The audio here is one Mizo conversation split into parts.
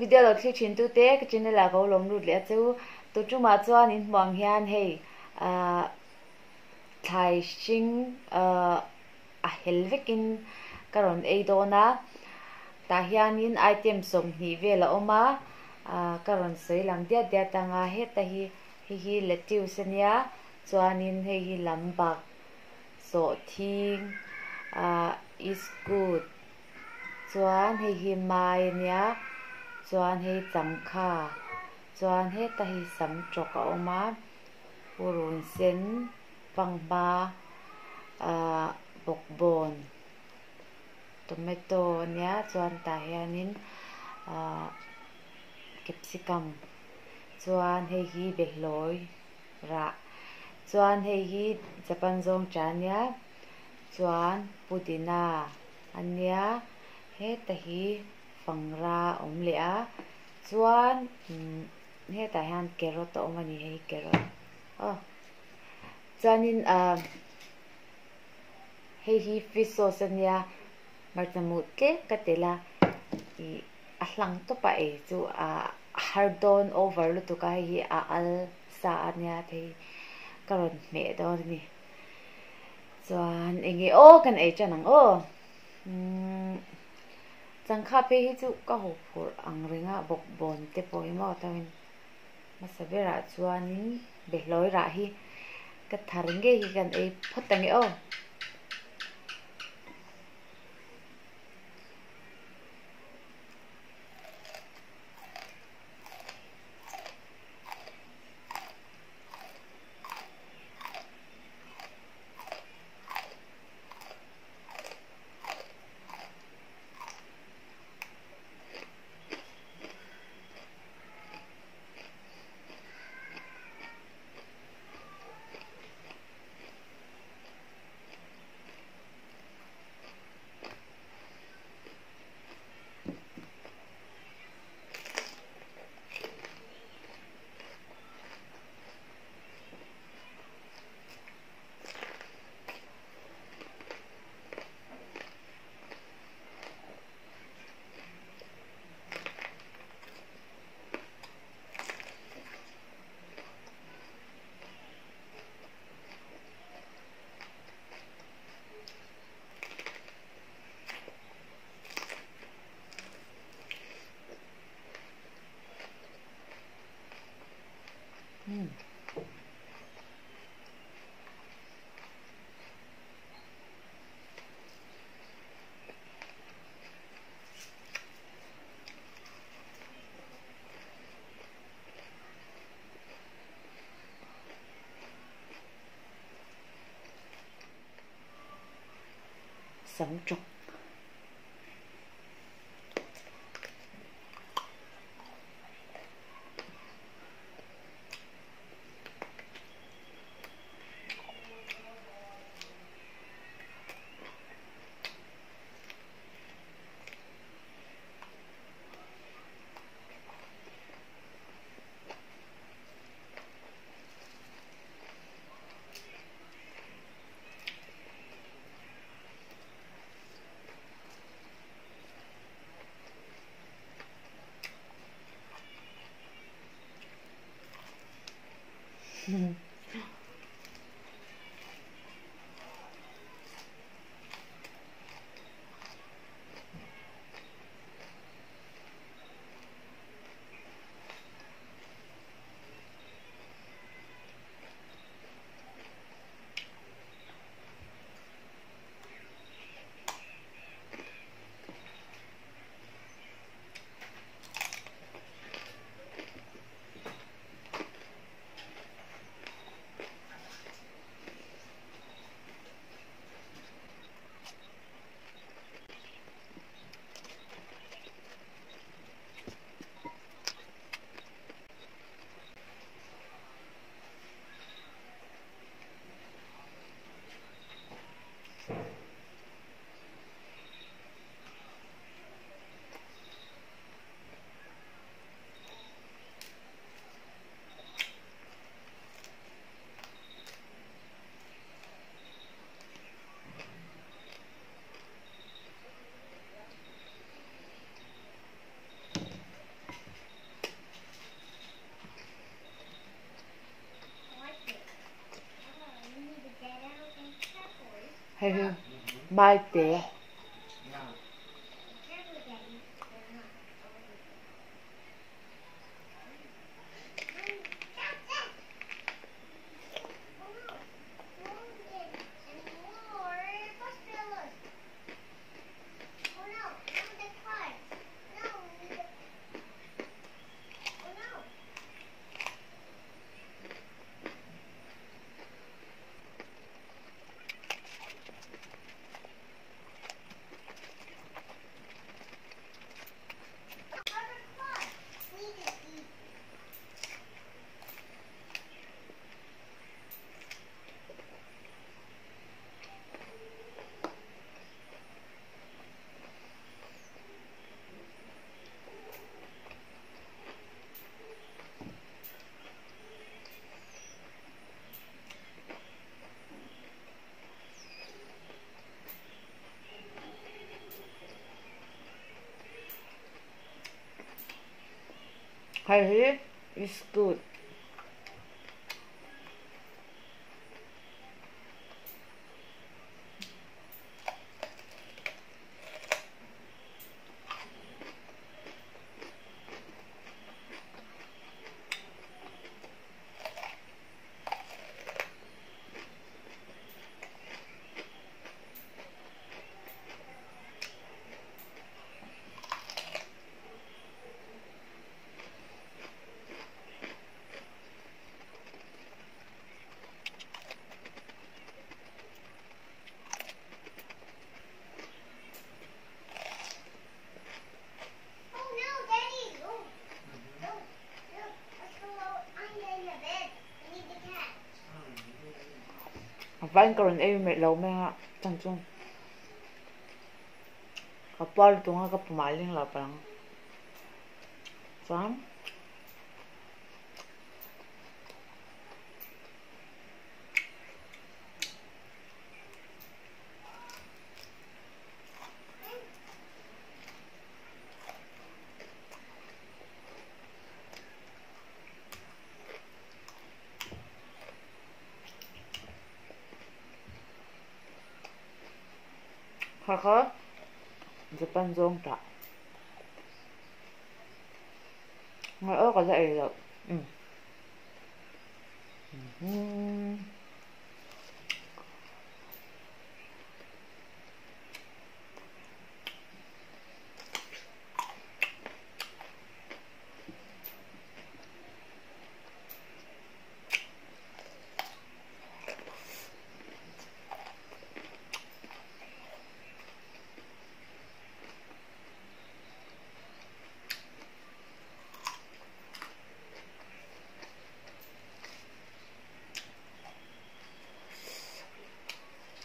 video lo thlir thin tute ka channel ah ka u lawm lut leh a chu. Tu tumah chuan in hmuh ang hian hei ahh thlai hring ahh a hel vekin ka rawn ei dawn a. Tah hianin item 20 vel a awm a, ahh ka rawn sawi lang diat diat ang a, heta hi hei hi lettuce ania chuanin hei hi lambak sawhthing ahh iskut chuan hei hi mai ania chuan hei changkha chuan heta hi sam tawk a awm a purun sen fanghma ahh bawkbawn tomato ania chuan tah hianin ahh capsicum chuan hei hi behlawi rah chuan hei hi japan zawng cha ania chuan pudina ania heta hi fangra a awm leh a chuan umm hetah hian carrot a awm a ni hei carrot aw chuanin ahh hei hi fish sauce ania hmarcha muh tlem ka telh a ih a hlang tawp a ei chu ahh a har dawn over lutuk a hei hi a al sa ania thei ka rawn hmeh dawn a ni chuan eng nge aw kan ei tan ang aw umm changkha phei hi chu ka haw phurh ang reng a bawkbawn te pawh hi maw tawin hmasa berah chuanin behlawi rah hi ka thar ngei hi kan ei phawt ang e aw. Sam tawk. Hei hi maite. Hei hi biscuit. Vain ka rawn ei lo mai a chan chu ka puar lutuk a ka pumah a ling lo palh ang chuan. Kha kha Japan zawng tah. Ngai aw ka la ei loh. Um.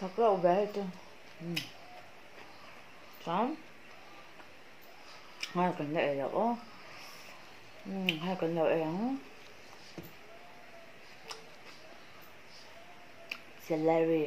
Thak reuh ve hei chu chuan hei kan la ei loh aw hei kan lo ei ang celery.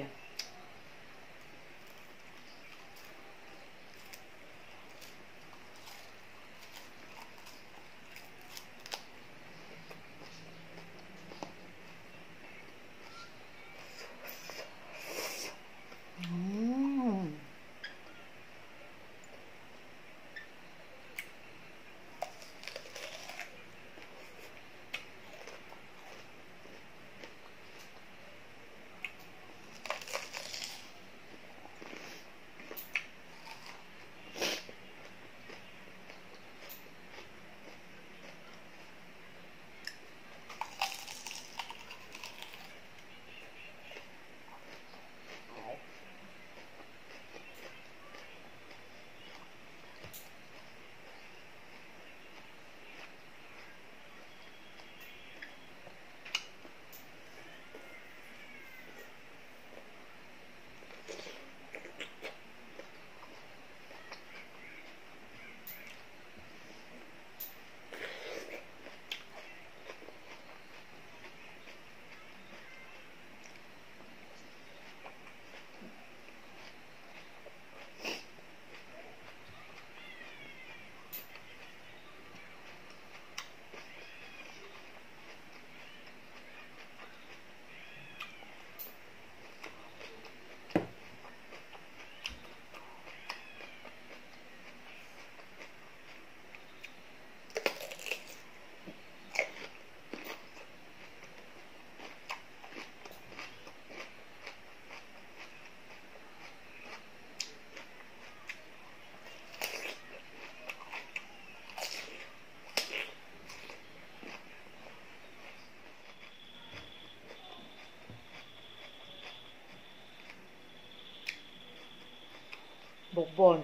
Bawkbawn.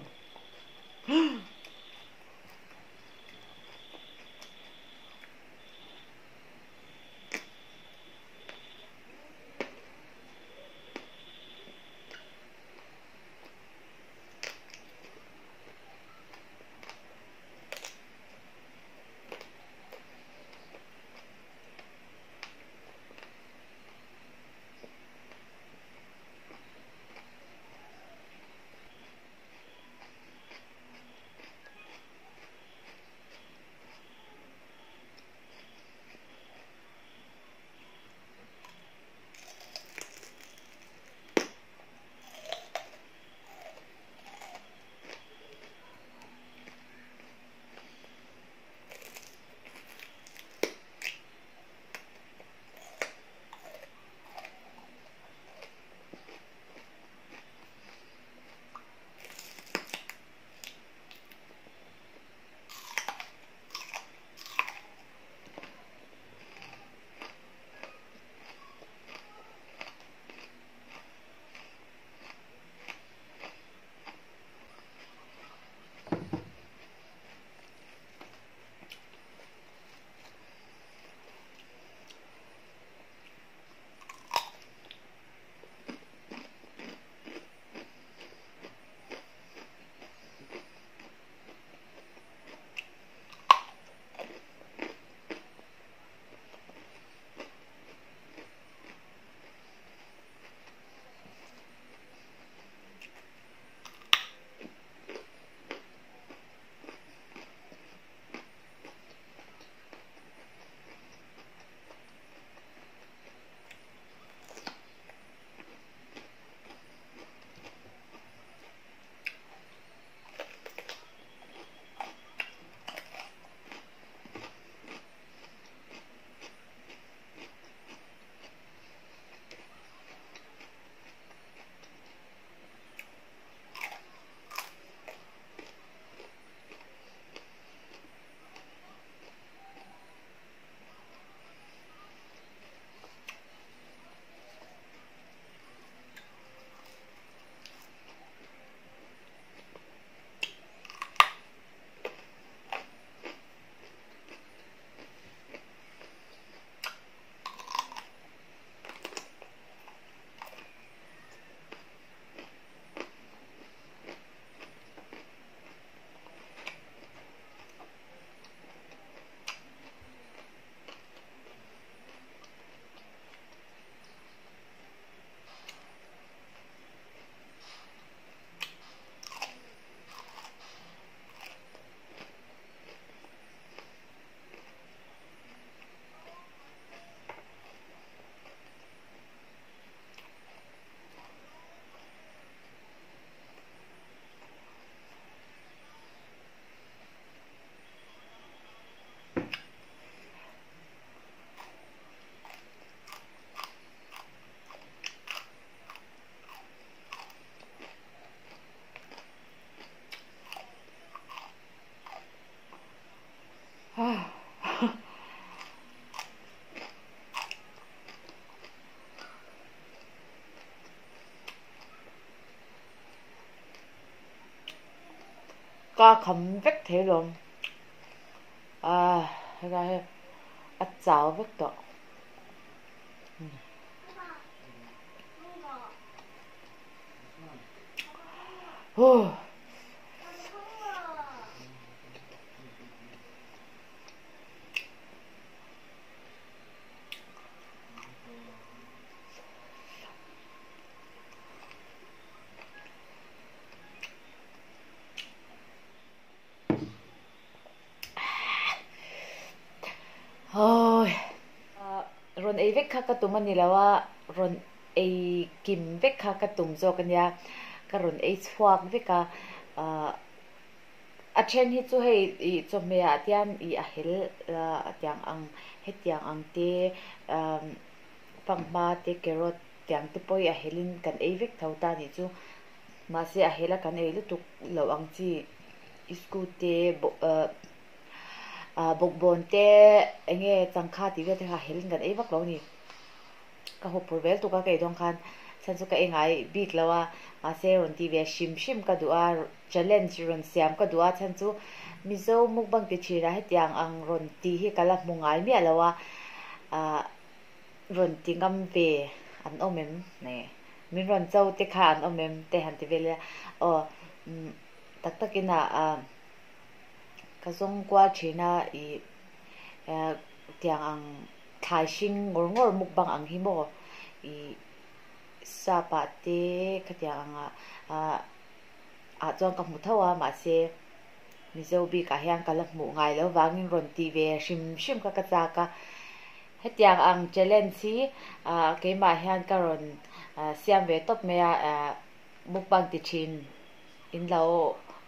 Ka kham vek thei lawm a helai hi a chau vek tawh. Rawn ei vek kha ka tum a ni lo a, rawn ei kim vek kha ka tum zawk a nia, ka rawn ei chhuak vek a, a then hi chu hei ih chawhmeh ah tian ih a hel tiang ang hetiang ang te fanghma te carrot tiang te pawh hi a hel in kan ei vek tho ta nih chu mahse a hel a kan ei lutuk loh ang chi iskute bawkbawn te eng nge changkha tih vel te kha a hel in kan ei vak lo a ni ka huphurh vel tuk a ka ei dawn khan. Chhan chu ka ei ngai bik lo a, mahse rawn ti ve hrim hrim ka duh a, challenge rawn siam ka duh a, chhan chu Mizo mukbang ti thin ah hetiang ang rawn tih hi ka la hmu ngai miah lo a, ah rawn ti ngam ve an awm em? Min rawn cho te kha an awm em? Te han ti vel ila aw umm tak takin ah ah ka zawng kual thin a ih tiang ang thlai hring ngawr ngawr mukbang ang hi maw ih sap ah te khatiang ang ah ah ah chuan ka hmu tho a mahse Mizo bik ah hian ka la hmuh ngai loh vangin rawn tih ve hrim hrim kha ka chak a hetiang ang challenge hi ah keimah hian ka rawn siam ve tawp mai a ah mukbang ti thin in lo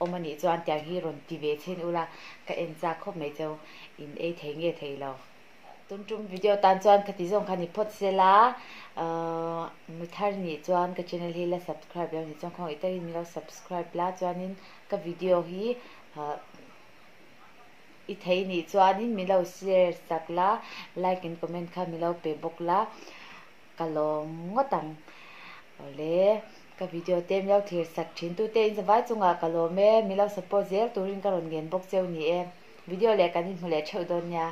awm a nih chuan tiang hi rawn ti ve chhin ula ka en chak khawp mai cheu in ei thei nge thei lo. Tun tum video tan chuan ka ti zawng kha ni phawt sela ahh mi thar nih chuan ka channel hi la subscribe lo nih chuan khawngaih takin min lo subscribe la chuanin ka video hi ahh i thei nih chuanin min lo share sak la like in comment kha min lo pe bawk la ka lawm ngawt ang awle ka video te min lo thlir sak thin tute in zavai chungah ka lawm e min lo support zel turin ka rawn ngen bawk cheu ni e video leh kan inhmu leh theuh dawn nia.